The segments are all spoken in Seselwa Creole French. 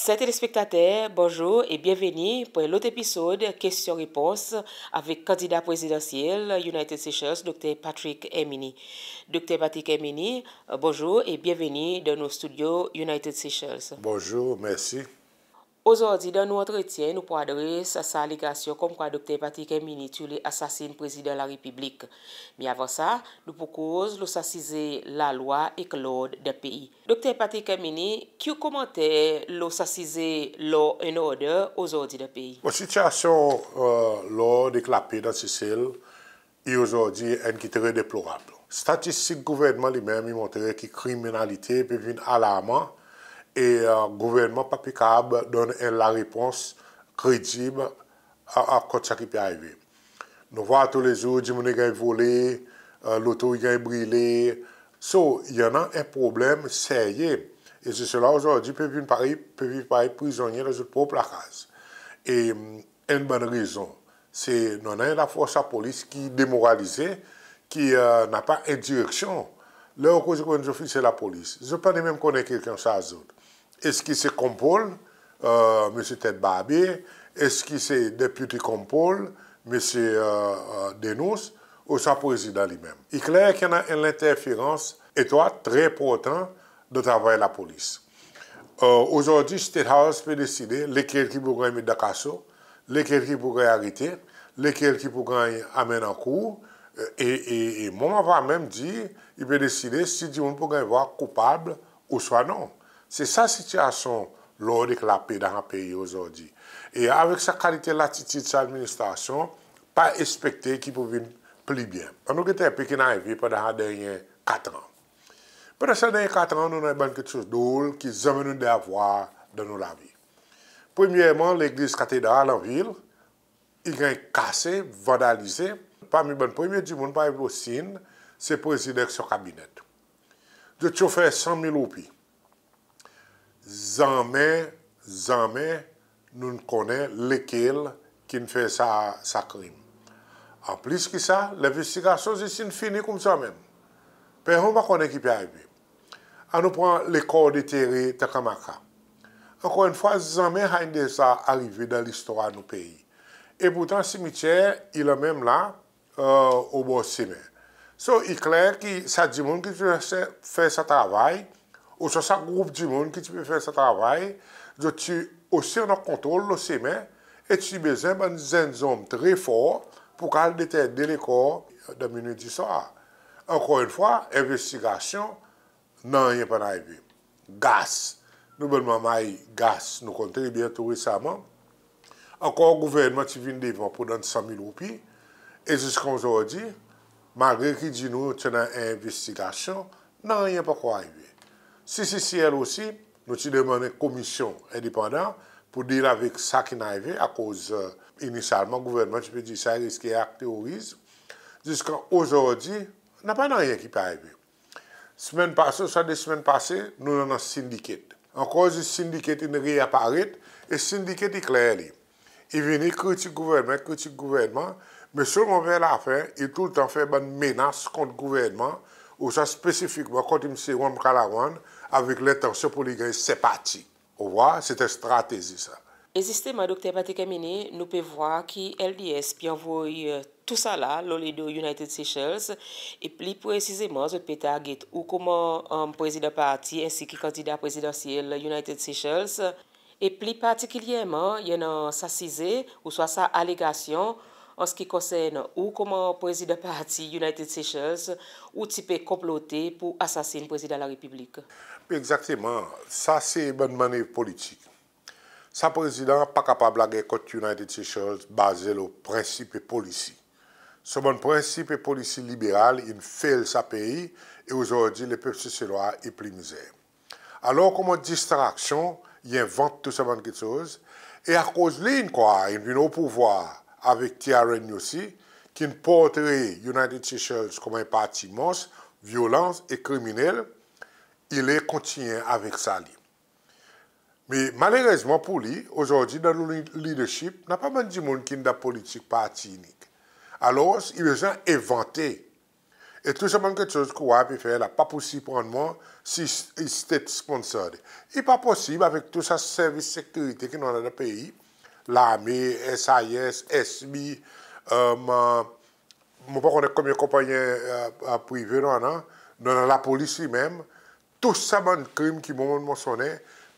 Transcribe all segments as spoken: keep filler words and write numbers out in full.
Ser telespektater, bonzour e byenveni pour en lot episod Kestyon Repons avek kandida prezidansyel United Seychelles, Dokter Patrick Herminie. Dokter Patrick Herminie, bonzour e byenveni dan nou stidyo United Seychelles. Bonzour, mersi. Ozordi dan nou antretyen, nou pou adres sa alegasyon konmkwa Dokter Patrick Herminie ti oule asasin Prezidan Larepiblik. Me avan sa, nou pou koz lo sa size lalwa ek lord dan pei. Dokter Patrick Herminie, ki ou komanter lo sa size law and order ozordi dan pei? Bon, sitiyasyon lord ek lape dan Sesel i ozordi enn ki tre deplorab. Statistik gouvernman li menm i montre ki kriminalite pe vin alarman e gouvernman pa pe kapab donn en larepons kredib a, a kot sa ki pe arive. Nou vwar toulezour dimoun i ganny vole, loto i ganny brile. So, i annan en problenm serye. E se sela ozordi pe vin parey, pe viv parey prizonnyen dan zot prop lakaz. E enn bann rezon, se nou annan en lafors lapolis ki demoralize, ki napa en direksyon. Ler ou koz ek bann zofisye lapolis, zot pa ni menm konnen ki konsa zot. Eski se Compol, Msye Ted Barbier, eski se Deputy Compol, Msye Denous, ouswa Prezidan li menm? I kler ki annan en lenterferans etwat, tre enportan dan travay lapolis. Ozordi, State House pe deside lekel ki pou ganny met dan kaso, lekel ki pou ganny arete, lekel ki pou ganny anmenn ankour, e, e, e mwan mon ava menm dir, i pe deside si dimoun pou ganny vwar koupab ouswa non. Se sa sitiyasyon lord ek lape dan sa pei ozordi. E avek sa kalite latitid sa administrasyon, pa ekspekte ki pou vin pli byen. Annou get en pe ki'n arive pandan sa dernyen kat an. Pandan sa dernyen kat an, nou annan bann keksoz drol ki zanmen nou deza vwar dan nou lavi. Premyerman, legliz katedral anvil i ganny kase, vandalize. Parmi bann premye dimoun pou ariv lo sin, se Prezidan ek son kabinet. Zot ti ofer san mil roupi. Zanmen, zanmen nou'n konnen lekel ki'n fer sa, sa krim. Anplis ki sa, lenvestigasyon zis in fini koumsa menm. Personn pa konnen ki pe arive. Annou pran lekor detere Takamaka. Ankor enn fwa, zanmen sa in deza arive dan listwar nou pei. E pourtan, simityer i la menm la, obor semen. So, i kler ki sa dimoun ki ti pe fer sa travay, ouswa sa group dimoun ki ti pe fer sa travay, zot ti osi annan kontrol lo semen, e ti bezwen bann zenn zonm tre for pour al deter de lekor dan minwi diswar. Ankor enn fwa, envestigasyon, nanryen pa'n arive. Gas. Nou bann manmay gas, nou konn tre byen tou resaman. Ankor gouvernman ti vin devan pour donn san mil roupi. E ziska ozordi, malgre ki dir nou ti annan en envestigasyon, nanryen pa ankor arive. CCCL osi, nou ti demann en komisyon endepandan pour deal avek sa ki'n arive, akoz inisyalman gouvernman ti pe dir sa i riske ak terorizm. Ziska ozordi, napa nanryen ki pe arive. Semenn pase, ouswa de semenn pase, nou'n annan Syndicate. Ankor zis Syndicate in reaparet, e Syndicate i kler li. I vini kritik gouvernman, kritik gouvernman, me selman ver lafen, i toultan fer bann menas kont gouvernman, ouswa spesifikman kont Msye Ramkalawan, avek lentansyon pour li ganny senpati. Ou war, se en stratezi sa. E zisteman, Dokter Patrick Herminie, nou pe vwar ki LDS pe anvoy tousala lo ledo United Seychelles, e pli presizeman, zot pe target ou konman Prezidan parti ensi ki kandida prezidansyel United Seychelles. E pli partikilyerman, i annan sa size, ouswa sa alegasyon, an se ki konsern ou konman Prezidan parti United Seychelles, ou ti pe konplote pour asasin Prezidan Larepiblik. Egzakteman, sa se bann mannev politik. Sa Prezidan pa kapab lager kont United Seychelles baze lo prensip e polisi. Son bann prensip e polisi liberal in fail sa pei, e ozordi lepep Seselwa i pli mizer. Alor, konman distraksyon, i envant tou sa bann keksoz, e akoz li in krwar in vin o pouvwar avek TRNUC, ki'n portre United Seychelles konman en parti mons, vyolans e kriminel, i le kontinyen avek sa li. Me malerezman pour li, ozordi dan li-, leadership, napa bann dimoun ki'n dan politik parti inik. Alor, i bezwen envante. E tou sa bann keksoz ki ou a pe fer la, pa pou sirprann mwan si i state sponsored. I pa posib avek tou sa servis sekirite ki nou annan dan pei, larme, S I S, S B, um, mon pa konnen konbyen konpannyen, e, e, prive nou annan, nou annan lapolis li menm, tou sa bann krim ki mon, mon mansyonn,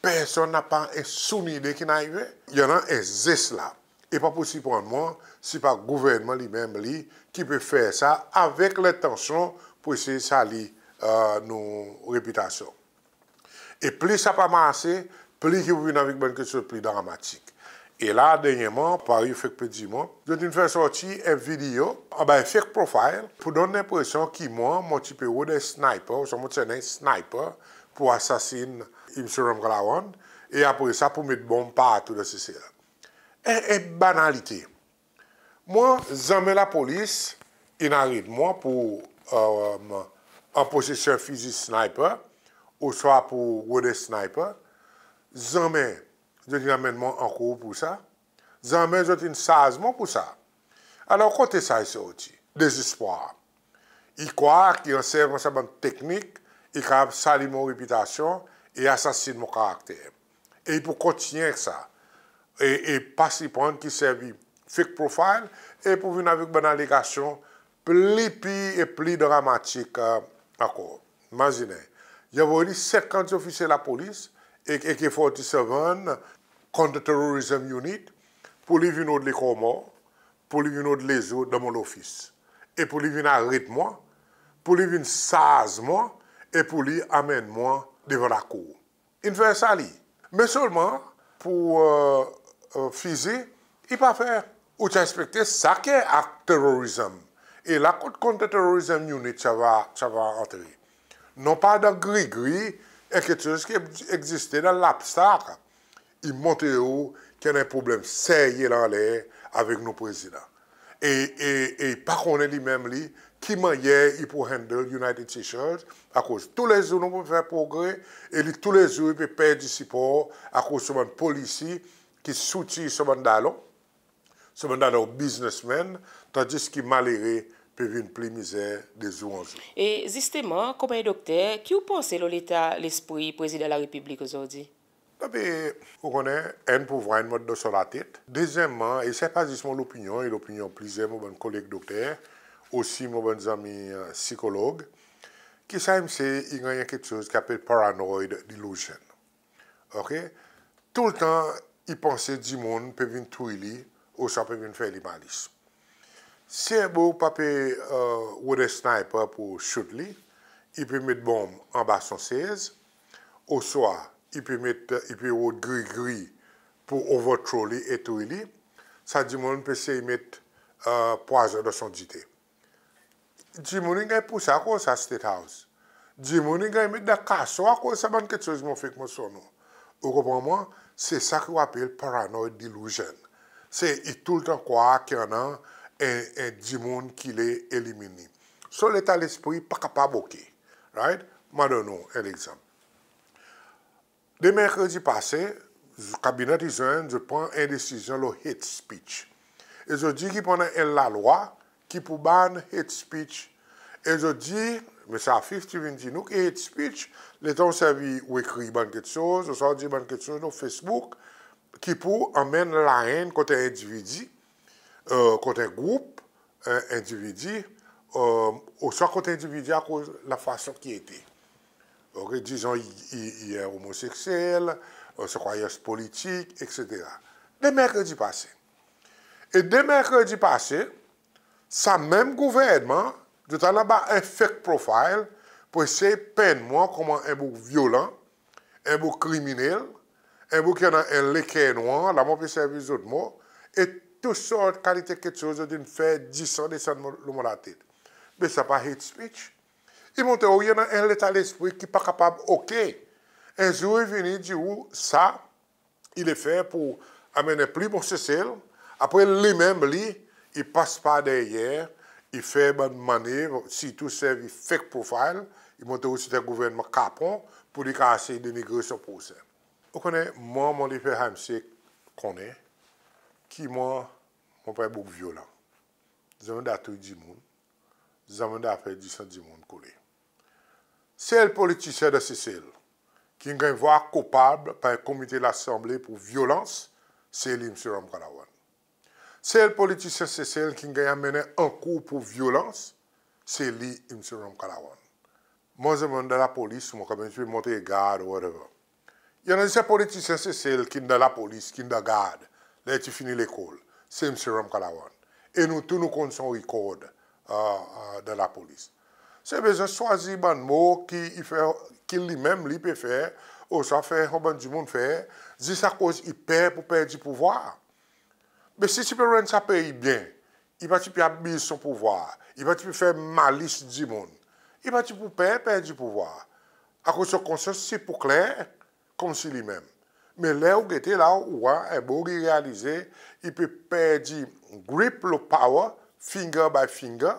personn napa en sou nide ki'n arive. I annan en zes la. E pa pou sirprann mwan si pa gouvernman li menm li ki pe fer sa avek lentansyon pou esey sali, e, nou repitasyon. E pli sa pa marse, pli ki pou vin avek bann keksoz pli dramatik. E la, dernyerman, parey ou fek pe dir mwan, zot in fer sorti en video anba en fake profile pou donn lenpresyon ki mwan, mon ti pe rod en sniper, ouswa mon ti annan en sniper pou asasin Msye Ramkalawan, e apre sa pou met bonm partou dan Sesel. En, en banalite. Mwan, zanmen lapolis in aret mwan pou, e, an posesyon fizi sniper, ouswa pou rod en sniper. Zanmen zot in anmenn mwan ankour pou sa. Zanmen zot in sarz mwan pou sa. Alor, kote sa i sorti? Dezespwar. I krwar ki an servan sa bann teknik, i kapab sali mon repitasyon e asasin mon karakter. E i pou kontinyen ek sa. E, e pa sirprann ki servi fake profile, e pou vin avek bann alegasyon pli pir e pli dramatik, e, ankor. Mazinen, i anvoy li senkant zofisye lapolis ek A K forty-seven, Counter-Terrorism Unit, pou li vin rod lekor mor, pou li vin rod lezo dan mon lofis. E pou li vin aret mwan, pou li vin sarz mwan, e pou li anmenn mwan devan lakour. In fer sa li. Me selman, pou, e, e, fizi, i pa fer. Ou ti a ekspekte sa ki en akt terrorism. E la kot Counter-Terrorism Unit sa va, sa va antre. Non pa dan grigri, en keksoz ki egziste dan labstrak. I montre ou ki annan en problenm serye la anler avek nou prezidan. E, e, e i pa konnen li menm li ki mannyer i pou handle United Seychelles, akoz toulezour nou pe fer progre, e li toulezour i pe perdi sipor akoz son bann polisi ki soutir son bann dalon, son bann dalon biznesmenn, tandis ki malere pe vin pli mizer de zour an zour. E zisteman, konman en dokter, ki ou panse lo leta lespri Prezidan Larepiblik ozordi? Be, ou konnen, enn, pou vwar enn mont dan son latet. Dezyenmman, e sa pa zis mon lopinyon, e lopinyon plizyer mon bann koleg dokter, osi mon bann zanmi, e, sikolog, ki sa msye i ganny en keksoz ki apel paranoid delusion. Oke? Toultan i panse dimoun pe vin touy li, ouswa pe vin fer li malis. Si en boug pa pe, e, rod en sniper pou shoot li, i pe met bonm anba son sez, ouswa i pe met, i pe rod grigri pou overthrow li e touy li, sa dimoun pe sey met, e, pwazon dan son dite. Dimoun in ganny pouse akoz sa State House. Dimoun in ganny met dan kaso akoz sa bann keksoz mon fek mansyonn ou. Ou konpran mwan? Se sa ki ou apel paranoid delusion. Se i toultan krwar ki annan en, en dimoun ki le elimin li. Son leta lespri pa kapab oke. Right? Mon a donn ou en legzanp. De Merkredi pase, z-, Cabinet i zwenn, zot pran en desizyon lo hate speech. E zot dir ki pou annan en lalwa ki pou ban hate speech. E zot dir, Msye Afif ti vin dir nou ki hate speech, letan ou servi, ou ekrir bann keksoz, ouswa ou dir bann keksoz lo Facebook, ki pou anmenn laenn kont en endividi, e, kont en group, en, endividi, e, ouswa kont endividi akoz lafason ki i ete. Oke, dizon, i, i, i en omoseksyel, e, son krwayans politik, etsetera. De Merkredi pase. E de Merkredi pase, sa menm gouvernman, zot al anba en fake profile, pou esey penn mwan konman en boug vyolan, en boug kriminel, en boug ki annan en leker nwanr, la mon pe servi zot mo, e tou sort kalite keksoz zot in fer disan desann mon, lo mon latet. Be sa pa hate speech. I montre ou i annan en leta lespri ki pa kapab oke. En zour i vini dir ou sa, i le fer pou anmenn en pli bon Sesel, apre li menm li, i pas par deryer, i fer bann manev, sirtou servi fake profile, i montre ou se en gouvernman kapon, pou li kapab esey denigre son prosen. Ou konnen, mwan, mon le fer sa msye konnen ki mwan, mon pa en boug vyolan. Zanmen datouy dimoun. Zanmen dafer disan dimoun koule. Sel politisyen dan Sesel ki'n ganny vwar koupab par en komite Lasanble pour vyolans, se li, Msye Ramkalawan. Sel politisyen Sesel ki'n ganny anmennen ankour pour vyolans, se li, Msye Ramkalawan. Mwan zanmen dan lapolis, mwan kanmenm ti pe montre gard or whatever. I annan zis en politisyen Sesel ki'n dan lapolis, ki'n dan gard, ler i ti fini lekol, se Msye Ramkalawan. E nou tou nou konn son rikord, e, e, dan lapolis. Se bezwen swazir bann mo ki i fer, ki li menm li pe fer, ouswa fer son bann dimoun fer, zis akoz i per pour perdi pouvwar. Me si ti pe rann sa pei byen, i pa ti pe abiz son pouvwar, i pa ti pe fer malis dimoun, i pa ti pou per perdi pouvwar. Akoz son konsyans ti pou kler, konmsi li menm. Me ler ou gete la, ou war en boug i realize i pe perdi grip lo power, finger by finger,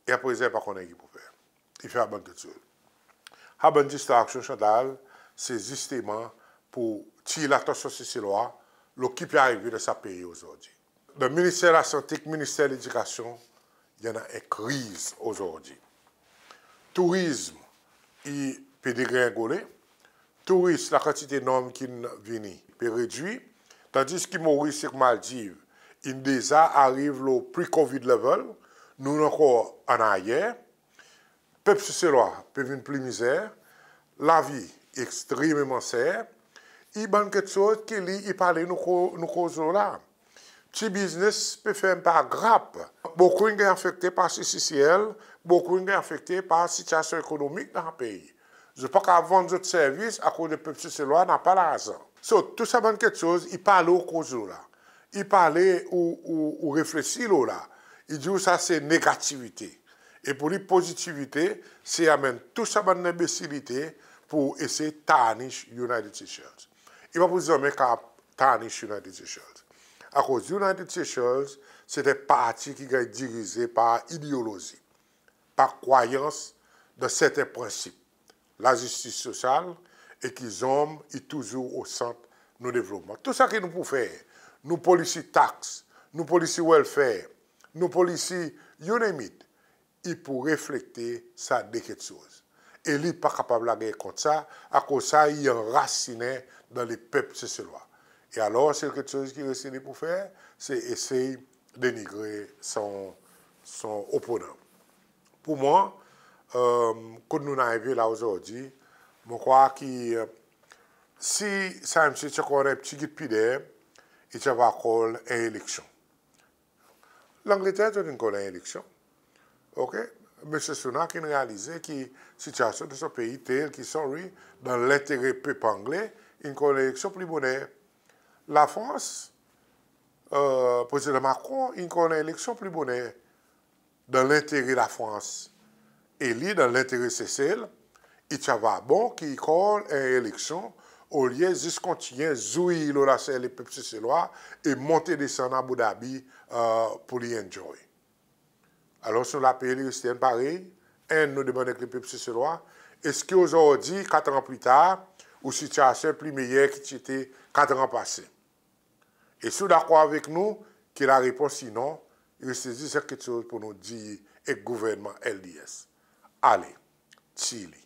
e apre sa i pa konnen ki pou fer. I fer sa bann keksoz. Sa bann distraksyon, Chantal, se zisteman pour tir latansyon Seselwa lo ki pe arive dan sa pei ozordi. Dan Minister Lasante ek Minister Ledikasyon, i annan en kriz ozordi. Tourizm i pe degrengole, touris, lakantite nonm ki'n vini pe redwir, tandis ki Moris ek Maldiv in deza ariv lo pre-COVID level, nou ankor an aryer. Pep Seselwa pe vin pli mizer, lavi ekstrememan ser, i bann keksoz ki li i pale nou ko-, nou koz lo la. Pti biznes pe ferm par grap. Bokou in ganny afekte par C C C L, bokou in ganny afekte par sitiasyon ekonomik dan pei. Zot pa kapab vann zot servis akoz pep Seselwa napa larzan. So, tou sa bann keksoz i pale ou koz lo la. I pale ou, ou, ou reflesir lo la. I dir ou sa se negativite. E pour li pozitivite, se anmenn tou sa bann enbesilite pour esey tarnish United Seychelles. I pa pou zanmen kapab tarnish United Seychelles. Akoz United Seychelles, se en parti ki ganny dirize par ideolozi, par krwayans dan serten prensip. Lazistis sosyal, e ki zonm i touzour o sant nou devlopman. Tou sa ki nou pou fer, nou polisi taks, nou polisi welfare, nou polisi, you name it, i pou reflekte sa de keksoz. E li pa kapab large kont sa, akoz sa i anrasinen dan lepep Seselwa. E alor, sel keksoz ki reste li pou fer, se esey denigre son, son oponan. Pour mwan, e, kot nou'n arive la ozordi, mon krwar ki, e, si sa msye ti ankor annan en pti git pider, i ti ava call en eleksyon. Langleter zot in call en eleksyon. OK? Msye Sunak in realize ki sitiasyon dan son pei tel ki, sorry, dan lentere pep Angle, in call en eleksyon pli boner. Lafrans, e, Prezidan Macron in call en eleksyon pli boner dan lentere Lafrans. E li, dan lentere Sesel, i ti ava bon ki i call en eleksyon, olye zis kontinyen zwir lo laser lepep Seselwa e monte desann Abu Dhabi, e, pour li enjoy. Alor, nou lapel i reste parey, enn, nou demann avek lepep Seselwa, eski ozordi, kat an pli tar, ou sitiasyon pli meyer ki ti ete kat an pase? E si ou dakor avek nou ki larepons i non, i reste zis en keksoz pour nou dir ek gouvernman L D S. Ale, tir li.